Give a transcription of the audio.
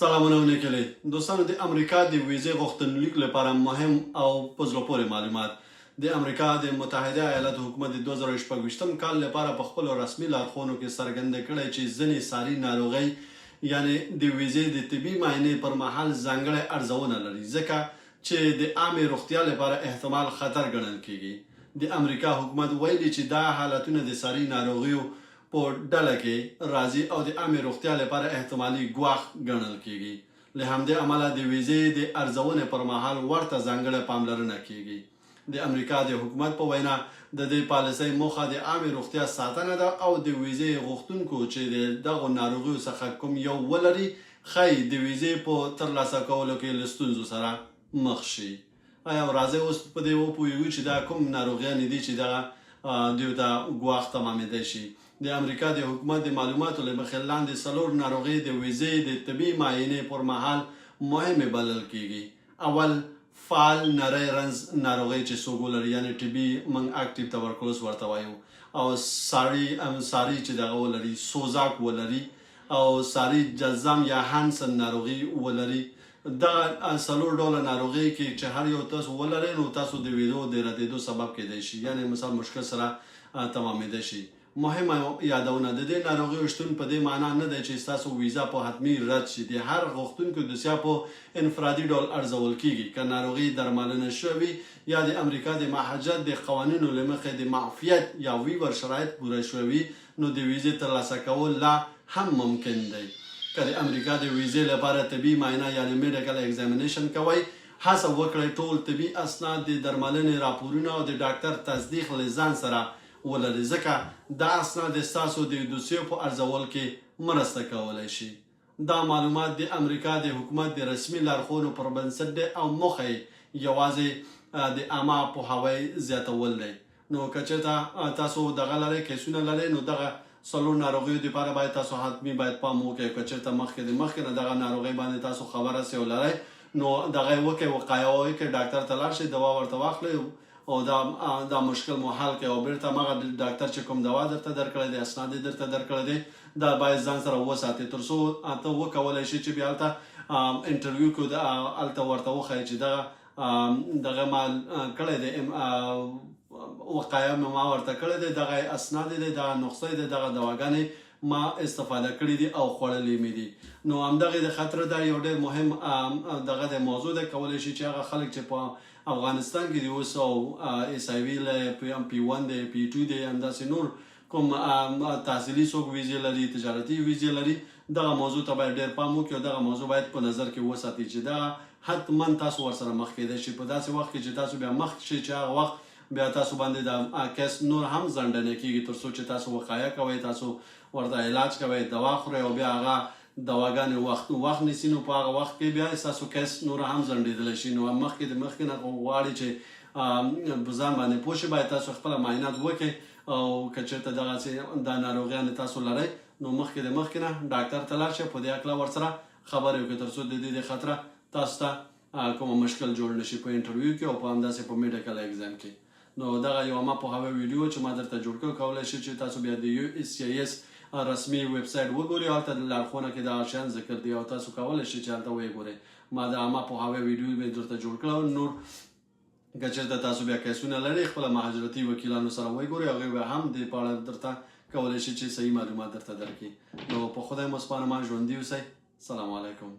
سلامونه ونیکلی دوستانو، د امریکا د ویزې غوښتنلیک لپاره مهم او په زړه پورې معلومات. د امریکا د متحده ایالاتو حکومت د 2026 کال لپاره په خپلو رسمي لارښوونو کې څرګنده کړې چې ځینې ساري ناروغۍ، یعنې د ویزې د طبي معاینې پر مهال ځانګړی ارزونه لري، ځکه چې د عامې روغتیا لپاره احتمال خطر ګڼل کیږي. د امریکا حکومت ویلي چې دا حالتونه د ساري ناروغیو په ډله کې راځي او د عامې روغتیا لپاره احتمالي ګواښ ګڼل کېږي. له همدې امله د ویزې د ارزونې پر مهال ورته ځانګړې پاملرنه کېږي. د امریکا د حکومت په وینا، د دې پالیسۍ موخه د عامې روغتیا ساتنه ده او د ویزې غوښتونکو چې د دغو ناروغیو څخه کوم یو ولري، ښايي د ویزې په ترلاسه کولو کې له ستونزو سره مخ شي. ایا راځئ اوس په دې وپوهیږو چې دا کوم ناروغیانې دي چې دغه دیو ته ګواښ تمامېدای شي. د امریکا د حکومت د معلوماتو له مخې، لاندې څلور ناروغۍ د ویزې د طبي معاینې پر مهال مهمې بلل کیږي. اول، فعال نری رنځ ناروغۍ چې څوک ولري، یعنی ټي بي، موږ اکټیو تبرکلوز ورته وایو، او ساري ساري چې دغه ولري، سوزاک ولري، او ساري جذام یا هانسن ناروغي ولري. دغه څلور ډوله ناروغي کې چې هر یو تاسو ولرئ، نو تاسو د ویزو د ردېدو سبب کېدای شي، یعنی مثال مشکل سره تمامېدای شي. مهمه یادونه: د دې ناروغیو شتون په دې معنا نه دی چې ستاسو ویزا په حتمي رد شي. د هر غوښتونکي دوسیه په انفرادي ډول ارزول کیږي. که ناروغي درملنه شوې یا د امریکا د مهاجرت د قوانینو له مخې د معافیت یا waiver شرایط پوره شوي، نو د ویزې ترلاسه کول لا هم ممکن دی. که د امریکا د ویزې لپاره طبي معاینه، یعنی medical examination کوئ، هڅه وکړئ ټول طبي اسناد، د درملنې راپورونه او د ډاکتر تصدیق له ځان سره ولرئ، ځکه دا اسناد ستاسو د دوسیو په ارزول کې مرسته کولی شي. دا معلومات د امریکا د حکومت د رسمي لارښوونو پر بنسټ دی او موخه یې یوازې د عامه پوهاوی زیاتول دی. نو که چېرته تاسو دغه لرئ، کیسونه لرئ، نو دغه څلور ناروغیو دپاره باید تاسو حتمي باید پام وکړئ. که چېرته مخکې د مخکې نه دغه ناروغۍ باندې تاسو خبره سئ او لرئ، نو دغه یې وکړئ، وقایه وکړئ، ډاکټر ته لاړ شئ، دوا ورته واخلئ او دا مشکل مو حل کړئ. او بیرته مغه ډاکټر چې کوم دوا درته درکړی دی، اسناد یې درته درکړی دی، دا باید ځان سره وساتئ، تر څو ته وکولای شي چې بیا هلته انټرویو کې هلته ورته وښایي چې دغه دغه ما کړی دی، وقایه مې ما ورته کړی دی، دغه اسناد دی، دغه نسخه دی، دغه دواګانې ما استفاده کړې دي او خوړلې مې دي. نو همدغه د خاطر دا یو ډېر مهم دغه د موضوع ده. کولی شي چې هغه خلک چې په افغانستان کې دي اوس او SIV له P1 دی، P2 دی، همداسې نور کوم تحصیلي څوک ویزې لري، تجارتي ویزې لري، دغه موضوع ته باید ډېر پام وکړي او دغه موضوع باید په نظر کې وساتي چې دا حتما تاسو ورسره مخ کېدای شي. په داسې وخت کې چې تاسو بیا مخ شئ، چې هغه وخت بیا تاسو باندې دا کیس نور هم ځنډنی کیږي، تر څو چې تاسو وقایه کوئ، تاسو ورته علاج کوئ، دوا خورئ او بیا هغه دواګانې وخت وخت نیسي، نو په هغه وخت کې بیا ستاسو کیس نور هم ځنډېدلی شي. نو مخکې د مخکې نه غواړي چې په ځان باندې پوه شئ، باید تاسو خپله معاینات وکړئ او که چېرته دغسې دا ناروغیانې تاسو لرئ، نو مخکې د مخکې نه ډاکټر ته لاړ شئ، په دې هکله ورسره خبرې وکړئ، تر څو د دې د خاطره تاسو ته کومه مشکل جوړ نشي په انټرویو کې او په همداسې په medical exam کې. نو دغه یو عامه پوهاوی ویډیو چې ما درته جوړ کړ، کولی شئ چې تاسو بیا د USCIS رسمي ویب سایټ وګورئ او هلته د لارښوونه کې دغه شیان ذکر دي او تاسو کولی شئ چې هلته ویې ګورئ. ما د عامه پوهاوی ویډیو مې درته جوړ کړ. نور که چېرته تاسو بیا کیسونه لرئ، خپل مهاجرتي وکیلانو سره وګورئ، هغوی به هم دې په اړه درته کولی شي چې صحیح معلومات درته درکړي. نو په خدای مو سپارم، ژوندي اوسئ، سلام علیکم.